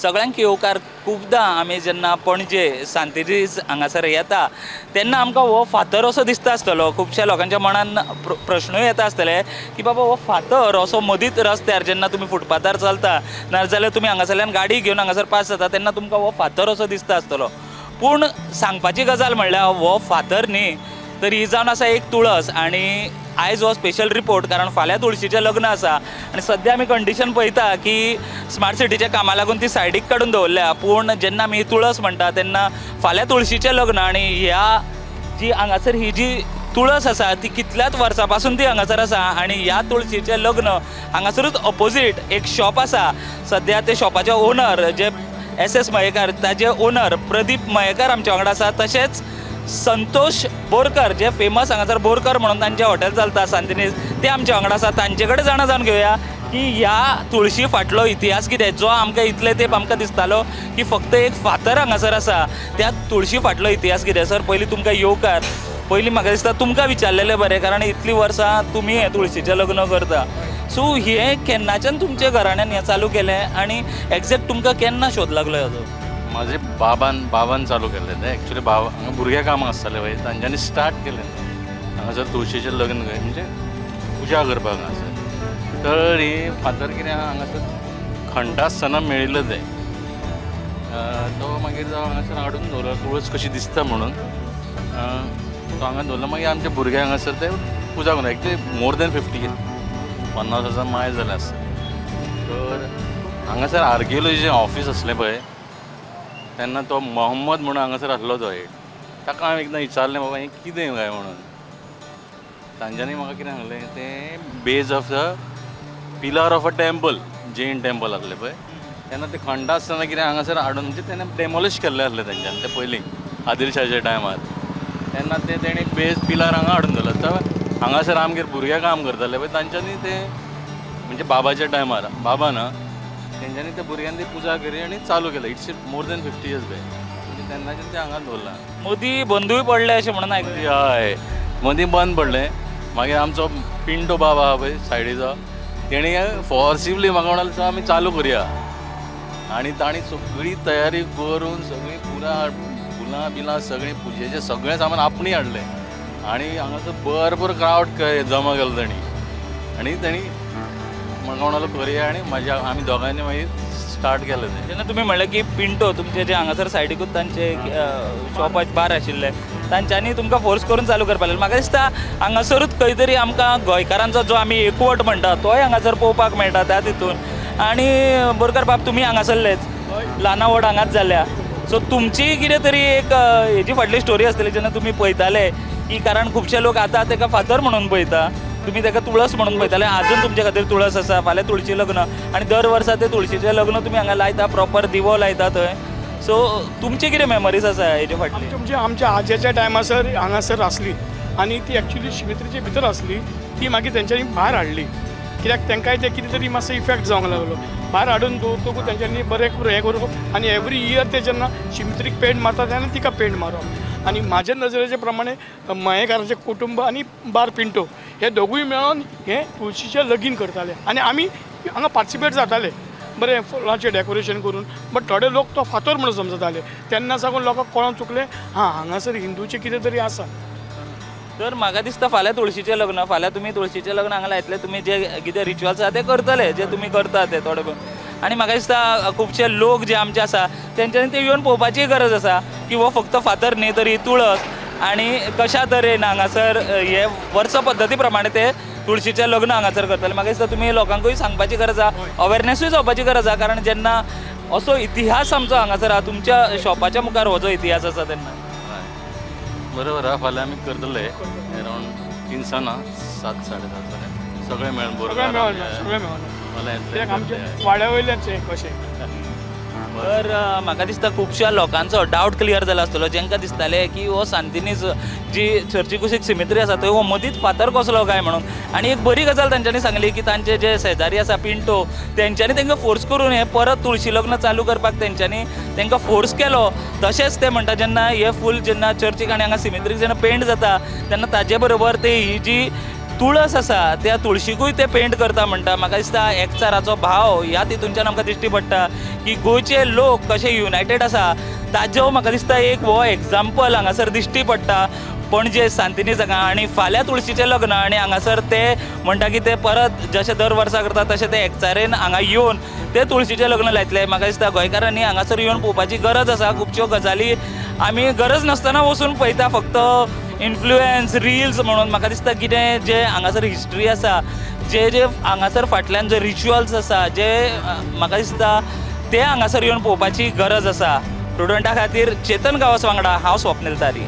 सगळ्यांक येवकार. खुबदां आमी जेन्ना पणजे सांतिनेज हांगासर येता तेन्ना आमकां हो फातर असो दिसता आसतलो. खुबश्या लोकांच्या मनान प्रश्नूय येता आसतले की बाबा हो फातर असो मदींच रस्त्यार जेन्ना तुमी फुटपाथार चलता नाजाल्यार तुमी हांगासरल्यान गाडी घेवन हांगासर पास जाता तेन्ना तुमकां हो फातर असो दिसता आसतलो. पूण सांगपाची गजाल म्हणल्यार हो फातर न्ही तर ही जावन आसा एक तुळस. आनी आयज हो स्पेशल रिपोर्ट कारण फाल्यां तुळशीचें लग्न आसा आनी सद्या आमी कंडिशन पळयता की स्मार्ट सिटीच्या कामा लागून ती सायडीक काडून दवरल्या. पूण जेन्ना आमी तुळस म्हणटा तेन्ना फाल्यां तुळशीचें लग्न आनी ह्या जी हांगासर ही जी तुळस आसा ती कितल्याच वर्सां पासून ती हांगासर आसा आनी ह्या तुळशीचें लग्न हांगासरूच ऑपोजीट एक शॉप आसा. सद्या ते शॉपाचे ओनर जे एस मयेकार ताजे ओनर प्रदीप मयेकार आमच्या वांगडा आसा. तशेंच संतोष बोरकर जे फेमस हांगासर बोरकर म्हणून तांचें हॉटेल चलता सांतिनेज ते आमच्या वांगडा आसा. तांचे कडेन जाणा जावन घेवया की ह्या तुळशी फाटलो इतिहास कितें, जो आमकां इतले तेंप आमकां दिसतालो की फक्त एक फातर हांगासर आसा, त्या तुळशी फाटलो इतिहास कितें. सर पयलीं तुमकां येवकार. पयलीं म्हाका दिसता तुमकां विचारलेलें बरें कारण इतलीं वर्सां तुमी हें तुळशीचें लग्न करता. सो हें केन्नाच्यान तुमच्या घराण्यान हें चालू केलें आनी एग्जॅक्ट तुमकां केन्ना शोध लागलो हेजो? म्हाजे बाबान चालू केल्लें तें. एक्चुली बाबा हांगा भुरगे कामां आसताले पळय तांच्यांनी स्टार्ट केलें हांगासर तुळशीचें लग्न म्हणजे पुजा करपाक हांगासर. तर ही फातर कितें हांगासर खणटा आसतना मेळिल्लें तें, तो मागीर जावं हांगासर हाडून दवरलो तुळस कशी दिसता म्हणून तो हांगा दवरलो. मागीर आमचे भुरगे हांगासर ते पुजा करून एक्चुली मोर दॅन 50 50 वर्सां माय जालें आसता. तर हांगासर आर्कियोलॉजीचें ऑफीस आसलें पळय तेन्ना तो मोहम्मद म्हणून हांगासर आसलो तो एक, ताका हांवें एकदां विचारलें बाबा हें कितें काय म्हणून. तांच्यांनी म्हाका कितें सांगलें तें base of the pillar of a temple, Jain temple आसलें पळय तेन्ना ते खणटा आसतना कितें हांगासर हाडून म्हणजे तेन्ना डेमोलिश केल्लें आसलें तेंच्यांनी तें पयलीं आदिलशाहाच्या टायमार, तेन्ना तें तेणी बेज पिलर हांगा हाडून दवरलो. तर हांगासर आमगेर भुरगे काम करताले पळय तांच्यांनी तें म्हणजे बाबाच्या टायमार बाबा ना तेंच्यांनी त्या भुरग्यांनी ती पुजा केली आनी चालू केलें. It's more than 50 years back म्हणजे तेन्नाच्यान तें हांगा दवरलां. मदीं बंदूय पडलें अशें म्हणून आयकलें. हय मदीं बंद पडलें. मागीर आमचो पिंटो बाबा आहा पळय सायडीचो तेणी फोर्सिबली म्हाका म्हणाले सर आमी चालू करुया आनी तांणी सगळी तयारी करून सगळीं फुलां बिलां सगळीं पुजेचें सगळें सामान आपणी हाडलें आनी हांगासर भरपूर क्रावड जमा केलो तांणी आनी तांणी म्हाका म्हणालो करुया आनी म्हाज्या आमी दोगांयनी मागीर स्टार्ट केलें तें. जेन्ना तुमी म्हणलें की पिंटो तुमचे जे हांगासर सायडीकूच तांचे शॉप बार आशिल्ले तांच्यांनी तुमकां फोर्स करून चालू करपाक लागले. म्हाका दिसता हांगासरूच खंय तरी आमकां गोंयकारांचो जो आमी एकवट म्हणटा तोय हांगासर पळोवपाक मेळटा त्या तितून. आनी बोरकर बाब तुमी हांगासरलेच ल्हाना व्हड हांगाच जाल्या, सो तुमची कितें तरी एक हेजी फाटली स्टोरी आसतली जेन्ना तुमी पळयताले की कारण खुबशे लोक आतां ताका फातर म्हणून पळयता, तुमी ताका तुळस म्हणून पळयताले, आजून तुमचे खातीर तुळस आसा. फाल्यां तुळशी लग्न आनी दर वर्सा ते तुळशीचें लग्न तुमी हांगा लायता, प्रॉपर दिवो लायता थंय. सो तुमची कितें मेमरीज आसा हेजे फाटली? म्हणजे आमच्या आज्याच्या टायमासर हांगासर आसली आनी ती एक्चुली शिमित्रीचे भितर आसली, ती मागीर तेंच्यांनी भायर हाडली कित्याक तांकांय ते कितें तरी मातसो इफेक्ट जावंक लागलो. भायर हाडून दवरतकूच तेंच्यांनी बरें हें करून आनी एवरी इयर ते जेन्ना शिमित्रीक पेंट मारता तेन्ना तिका पेंट मारप. आनी म्हाज्या नजरेचे प्रमाणे मयेकाराचें कुटुंब आनी बार पिंटो हे दोगूय मेळोन हें तुळशीचें लगीन करताले आनी आमी हांगा पार्टिसिपेट जाताले बरें फुलांचें डेकोरेशन करून. बट थोडे लोक तो फातर म्हणून समजताले तेन्ना साकून लोकांक कळोन चुकलें हां हांगासर हिंदूचें कितें तरी आसा. तर म्हाका दिसता फाल्यां तुळशीचें लग्न, फाल्यां तुमी तुळशीचें लग्न हांगा लायतले, तुमी जे कितें रिच्युअल्स आसा ते करतले जे तुमी करता ते थोडे. आनी म्हाका दिसता खुबशे लोक जे आमचे आसा तेंच्यांनी ते येवन पळोवपाचीय गरज आसा की हो फक्त फातर न्ही तर ही तुळस आनी कशा तरेन हांगासर हे वर्स पद्दती प्रमाणे ते तुळशीचें लग्न हांगासर करतले. म्हाका दिसता तुमी लोकांकूय सांगपाची गरज आसा, अवेरनेसूय जावपाची गरज आसा कारण जेन्ना असो इतिहास आमचो हांगासर आसा तुमच्या शॉपाच्या मुखार हो जो इतिहास आसा तेन्ना. बरोबर आहा. फाल्यां आमी करतले अरावंड 3 7 साडे 7 पर्यंत सगळें मेळून सगळें मेळून आमच्या वाड्या वयल्याच कशें. तर म्हाका दिसता खुबश्या लोकांचो डावट क्लियर जाला आसतलो जेंकां दिसतालें की हो सांतिनेज जी चर्ची कुशीक सिमेत्री आसा थंय हो मदींच फातर कसलो काय म्हणून. आनी एक बरी गजाल तांच्यांनी सांगली की तांचे जे शेजारी आसा पिंटो तेंच्यांनी तांकां फोर्स करून हें परत तुळशी लग्न चालू करपाक तेंच्यांनी तांकां फोर्स केलो. तशेंच ते म्हणटा जेन्ना हें फूल जेन्ना चर्चीक आनी हांगा सिमेत्रीक जेन्ना पेंट जाता तेन्ना ताजे बरोबर ते ही जी तुळस आसा त्या तुळशीकूय ते पेंट करता म्हणटा. म्हाका दिसता एकचाराचो भाव ह्या तितूनच्यान आमकां दिश्टी पडटा की गोंयचे लोक कशे युनायटेड आसा ताजो म्हाका दिसता एक हो एग्जाम्पल हांगासर दिश्टी पडटा पणजे सांतिनेज हांगा. आनी फाल्यां तुळशीचें लग्न आनी हांगासर ते म्हणटा की ते परत जशे दर वर्सा करता तशें ते एकचारेन हांगा येवन ते तुळशीचें लग्न लायतले. म्हाका दिसता गोंयकारांनी हांगासर येवन पळोवपाची गरज आसा. खुबश्यो गजाली आमी गरज नासतना वचून पळयता, फक्त इन्फ्लुएन्स रिल्स म्हणून. म्हाका दिसता कितें जे हांगासर हिस्ट्री आसा, जे जे हांगासर फाटल्यान जे रिच्युअल्स आसा, जे म्हाका दिसता ते हांगासर येवन पळोवपाची गरज आसा. प्रुडंटा खातीर चेतन गांवस वांगडा हांव स्वप्नील तारी.